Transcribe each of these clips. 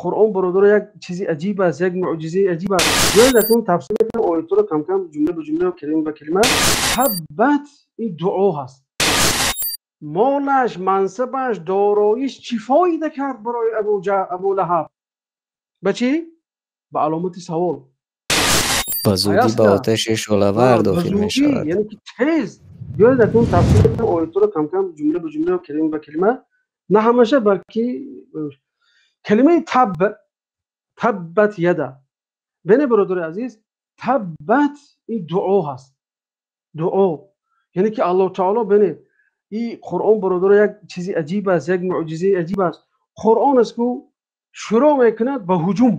Қуръон, бародаро, як чизи аҷиб аст, як мӯъҷизаи аҷиб аст. Биёед, акнун тафсир мекунем оятҳоро кам-кам, ҷумла ба ҷумла, калима ба калима. Таббат, ин дуо ҳаст. Молаш, мансабаш, дороиш чӣ фоида кард барои Абу Лаҳаб? Ба чӣ? Ба аломати савол. Ба зудӣ ба оташи шӯълавар дохил мешавад. Яъне ки тез. Биёед, акнун тафсир мекунем оятҳоро кам-кам, ҷумла ба ҷумла, калима ба калима. На ҳамаша, балки калимаи таб, таббат яда. Бене, бародари азиз, таббат, ин дуо ҳаст. Дуо. Яъне ки Аллоҳ таоло, бинед, ин Қуръон, бародаро, як чизи аҷиб аст, як мӯъҷизаи аҷиб аст. Қуръон аст, ку шурӯъ мекунад ба ҳуҷум.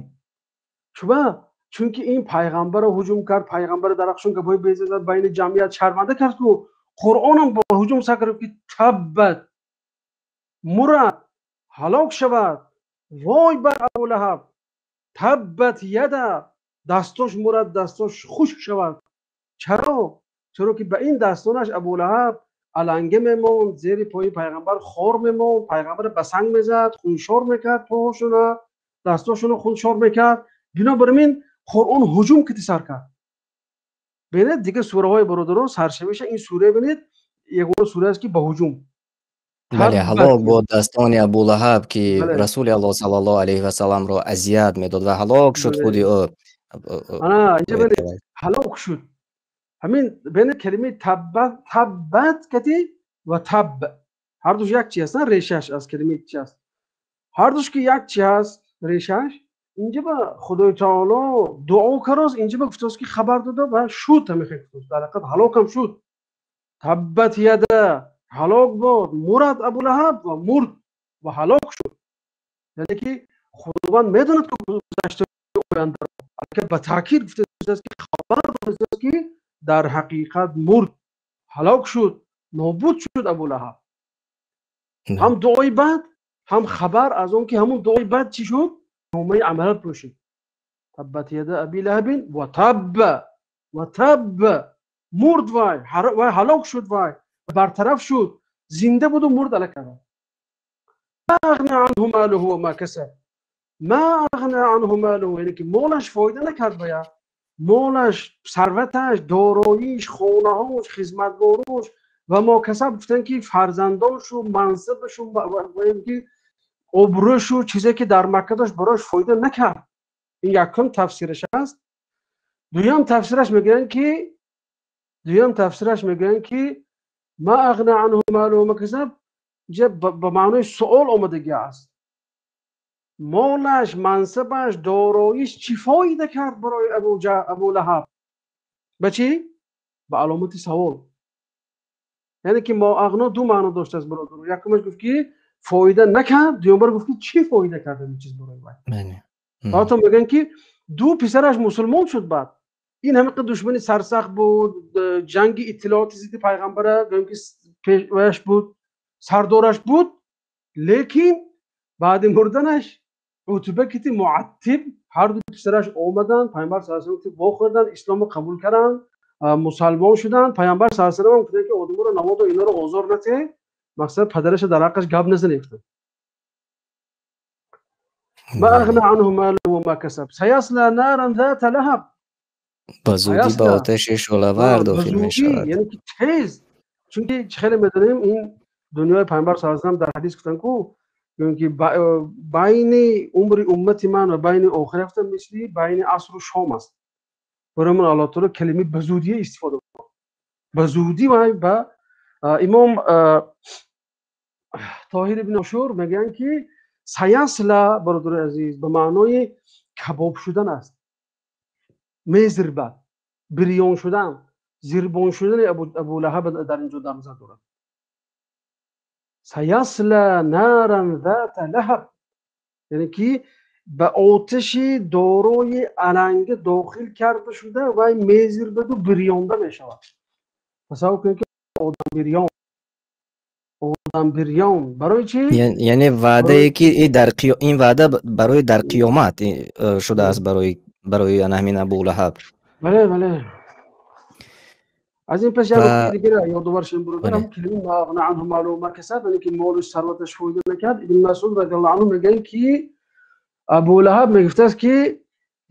Чуба? Чунки ин пайғамбарро ҳуҷум кард, пайғамбарро дар ҳаққшон гапҳои беза зад, байни ҷамъият шарманда кард, ку Қуръонам бо ҳуҷум сар кард, ки таббат, мурад, ҳалок шавад, вой бар Абу Лаҳаб, таббат яда, дастош мурад, дастош хушк шавад. Чаро? Чаро ки ба ин дастонаш Абу Лаҳаб аланга мемонд, зери пои пайғамбар хор мемонд, пайғамбар ба санг мезад, хуншор мекард поҳошона, дастошонро хуншор мекард. Бинобар ин Қуръон ҳуҷум кити сар кард. Бинед, дигар сураҳои, бародарон, саршавиша ин сура, бинед, ягона сура аст, ки ба ҳуҷум. Бале, ҳалок бо дастони Абу Лаҳаб, ки Расули Аллоҳ саллаллоҳу алайҳи васалламро азият медод ва ҳалок шуд худи ӯ. Ана инҷа бинед, ҳалок шуд. Ҳамин, бинед, калимаи таббат, таббат кати ва таб ҳардуш як чи ҳастанд, решаш аз калимаи чи аст? Ҳардуш ки як чи ҳаст решаш, инҷа ба Худои таоло дуо карост, инҷа ба гуфтааст, ки хабар дода ва шуд, ҳамин гуфтааст. Дар ҳақиқат ҳалокам шуд. Таббат яда, ҳалок бод, мурад Абу Лаҳаб ва мурд ва ҳалок шуд. Яъне ки Худованд медонад, ки гузашта, ояндаро. Ба таъкид гуфтааст, ки хабар додааст, ки дар ҳақиқат мурд, ҳалок шуд, нобуд шуд Абу Лаҳаб. Ҳам дуои бад, ҳам хабар аз он ки ҳамун дуои бад чӣ шуд? Номаи амалат пӯшид. Таббат яда аби лаҳабин ва табба ва табба, мурд вай, вай ҳалок шуд, вай бартараф шуд, зинда буду мурд алака. Ма ағна анҳу малуҳу ва ма касаб. Ма ағна анҳу малуҳу, яъне ки молаш фоида накард бая. Молаш, сарваташ, дороиш, хонаҳош, хизматгорош ва мо касаб, гуфтанд, ки фарзандоншу, мансабашу, ки обрӯшу, чизе ки дар Макка дошт, барош фоида накард. Ин якум тафсираш аст. Дуюм тафсираш мегӯянд, ки ма ағна анҳу малуҳу ма касаб инҷа ба маънои суол омадагӣ аст. Молаш, мансабаш, дороиш чӣ фоида кард барои Абу Лаҳаб? Ба чӣ? Ба аломати савол. Яъне ки мо ағно ду маъно доштааст, бародаро. Якумаш гуфт, ки фоида накард, дуюмбар гуфт, ки чӣ фоида кард ин чиз барои вай. Ҳатто мегӯянд, ки ду писараш мусулмон шуд. Баъд ин ҳамиқа душмани сарсахт буд, ҷанги иттилооти зидди пайғамбара гӯем, ки пешвояш буд, сардораш буд, лекин баъди мурданаш Утба кити Муаттиб, ҳарду писараш омаданд, Пайғамбар саллаллоҳу алайҳи васаллам вохӯрданд, исломро қабул карданд, мусалмон шуданд. Пайғамбар саллаллоҳу алайҳи васаллам гуфтанд, ки одаморо намодо иноро озор натиҳед, мақсад падараша дар ҳаққаш гап назанед, гуфтанд. Ма ағна анҳу малуҳу ва ма касаб саясла наран зата лаҳаб. Ба зудӣ ба оташи шӯълавар дохил мешавад. Яъне ки тез, чунки хеле медонем, ин дунёи Пайғамбар саллаллоҳу алайҳи васаллам дар ҳадис гуфтанд, ку ки байни умри уммати ман ва байни охират мисли байни асру шом аст. Барои ман Аллоҳ таоло калимаи ба зудия истифода бурд. Ба зудӣ вай ба имом Тоҳир ибн Ошур мегӯянд, ки саясла, бародари азиз, ба маънои кабоб шудан аст, мезирбад, бирён шудан, зирбон шудани Абу Лаҳаб дар ин ҷо дар назар дорад. Саясла наран зата лаҳаб, яъне ки ба оташи дорои аланга дохил карда шуда, вай мезирбаду бирёнда мешавад. Тасаввур кунед, ки одам бирён, одам бирён. Барои чӣ? Яъне ваъдае, ки ин ваъда барои дар қиёмат шудааст, барои ана ҳамин Абу Лаҳаб. Бале, аз ин пеш як нуктаи дигара ёдовар шудем, бародар. Калимаи ма ағна анҳу малуҳу ма касаб, яъне ки молу сарваташ фоида накард. Ибн Масуд радиаллоҳу анҳу мегӯянд, ки Абулаҳаб мегуфтааст, ки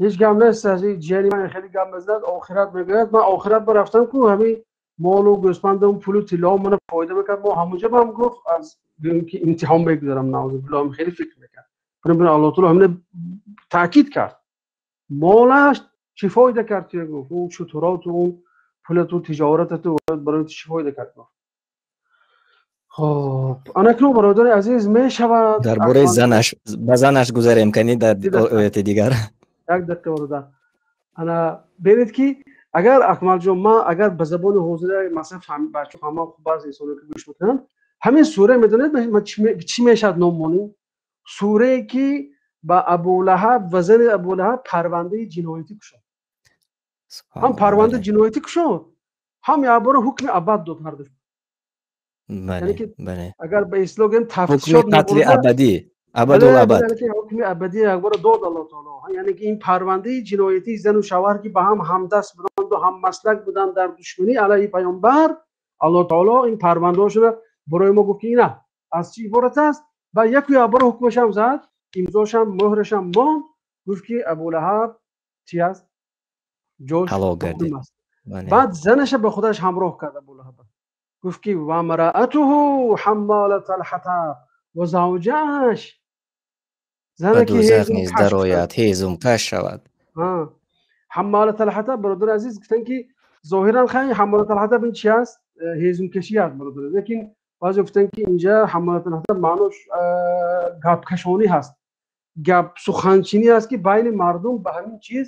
ҳеҷ гап нест, аз ин ҷияни ман хеле гап мезанад, охират мегӯяд, ман охират барафтам, ку ҳамин молу гӯспандам, пулу тилло мана фоида мекард, мо ҳамонҷо бам гуфт аз гӯем ки имтиҳон мегузарам, наузубиллоҳ, хеле фикр мекард. Бинобар Аллоҳ таоло ҳамина таъкид кард. Молаш чӣ фоида кард туя, гуфт, он шутуроту, он пулату, тиҷоратату барои ту чӣ фоида кард, гуфт. Хоб, анакнун, бародари азиз, мешавад дар бораи занаш, ба занаш гузарем, кани дар ояти дигар. Як дақиқа, бародар. Ана бинед, ки агар, Акмалҷон, ман агар ба забони ҳозира, масалан, фаҳми бача фаҳмам, хуб, баъзе инсоно ки гӯш мекунанд, ҳамин сура медонед чӣ мешавад ном монем? Сурае ки ба Абулаҳаб ва зани Абулаҳаб парвандаи ҷиноятӣ кушод. Ҳам парвандаи ҷиноятӣ кушод, ҳам якбора ҳукми абад дод ҳардуш. Агар ба истилоҳ гӯем, тафтишот, қатли абадӣ, абадул абад. Ҳукми абадӣ якбора дод Аллоҳ таоло. Яъне ки ин парвандаи ҷиноятии зану шавҳар, ки ба ҳам ҳамдаст буданду ҳаммаслак буданд дар душманӣ алайҳи паёмбар, Аллоҳ таоло ин парвандаҳошро барои мо гуфт, ки ина аз чӣ иборат аст, ва яку якбора ҳукмашам зад, имзошам, мӯҳрашам монд, гуфт, ки Абулаҳаб чи аст, ҷош ҳалок гардид аст. Баъд занаша ба худаш ҳамроҳ кард Абулаҳаб, гуфт, ки وامرأته حمالة الحطب, ва завҷааш зане ки дӯзах низ дарояд, ҳезумкаш шавад. حمالة الحطب, бародари азиз, гуфтанд, ки зоҳиран хай حمالة الحطب ин чи аст? Ҳезумкашӣ аст, бародар. Лекин баъзе гуфтанд, ки инҷа حمالة الحطب маънош гапкашонӣ ҳаст, гап суханчинӣ аст, ки байни мардум ба ҳамин чиз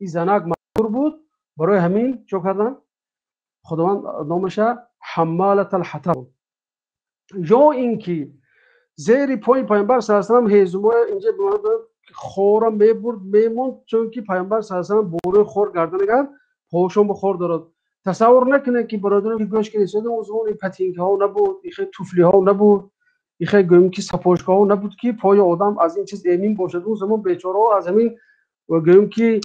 ин занак машҳур буд. Барои ҳамин чо карданд? Худованд номаша حمالة الحطب. Ё ин ки зери пои Пайғамбар саллаллоҳу алайҳи васаллам ҳезумоя инҷа хора мебурд, мемонд, чунки Пайғамбар саллаллоҳу алайҳи васаллам борои хор гардан агар пошон ба хор дорад. Тасаввур накунед, ки бародарон, ки гӯш кунед, он замон ин ботинкаҳо набуд, ихе туфлиҳо набуд, ихе гӯем ки сапожкаҳо набуд, ки пои одам аз ин чиз эмин бошад. Он замон бечораҳо аз ҳамин, гӯем ки,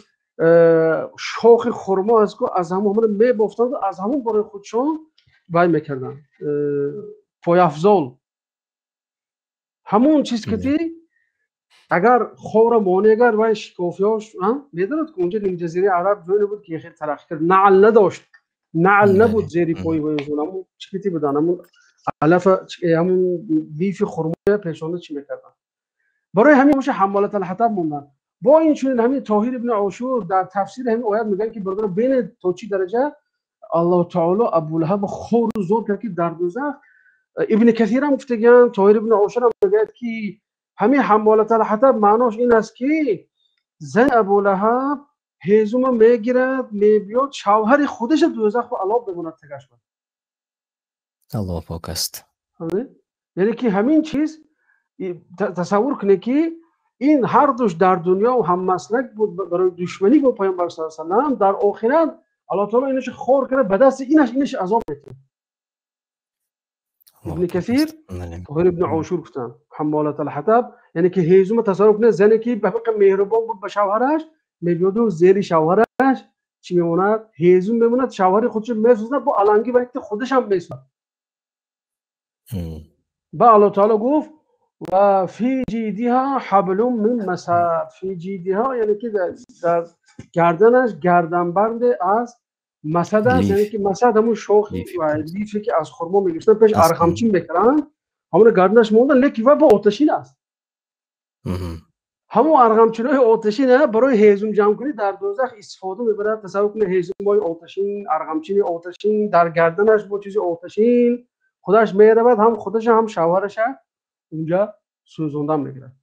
шохи хурмо аст ку, аз ҳамон мебофтанду аз ҳамон барои худшон вай мекарданд, пойафзол. Ҳамон чиз ки агар хора монеъ агар вай шикофиҳош медонад, ки онҷо нимҷазираи Араб ҷое набуд, ки хеле тараққӣ кард, наъл надошт, наъл набуд зери пои вайшон, ҳамон чӣ кити буданд, ҳамон алафа, ҳамон лифи хурмоя пешонда чӣ мекарданд. Барои ҳамин ҳамеша حمالة الحطب монданд. Бо ин чунин ҳамин Тоҳир ибни Ошур дар тафсири ҳамин оят мегӯянд, ки бародар, бинед, то чӣ дараҷа Аллоҳ таоло Абулаҳаб хору зор кард, ки дар дӯзах. Ибни Касирам гуфтагианд, Тоҳир ибни Ошурам мегӯяд, ки ҳамин حمالة الحطب маънош ин аст, ки зани Абулаҳаб ҳезума мегирад, мебиёд, шавҳари худаша дӯзаху алоб мемонад тагаш. Аллоҳ пок аст. Яъне ки ҳамин чиз, тасаввур кунед, ки ин ҳардуш дар дунё ҳаммаслак буд барои душманӣ бо Пайғамбар саллаллоҳу алайҳи васаллам, дар охират Аллоҳ таоло инаш хор карда, ба дасти инаш азоб метиҳад. Ибни Касир, Тоҳир ибни Ошур гуфтанд حمالة الحطب, яъне ки ҳезума. Тасаввур кунед, зане ки ба ҳақиқа меҳрубон буд ба шавҳараш, мебиёду зери шавҳараш чӣ мемонад? Ҳезум мемонад, шавҳари худшо месӯзад, бо аланги вақти худашам месӯзад. Ба Аллоҳ таоло гуфт: وفي جيدها حبل من مسد. في جيدها, яъне ки дар гарданаш гарданбанде аз масад аст, яъне ки масад ҳамун шохи лифе, ки аз хурмо мегирифтан, пеш арғамчин мекарданд, ҳамуна гарданаш монда, лекин ва бо оташин аст. Ҳамун арғамчинои оташин барои ҳезум ҷамъкунӣ дар дӯзах истифода мебарад. Тасаввур кунед, ҳезумҳои оташин, арғамчини оташин дар гарданаш, бо чизи оташин худаш меравад, ҳам худаша, ҳам шавҳараша унҷа сӯзондан мегирад.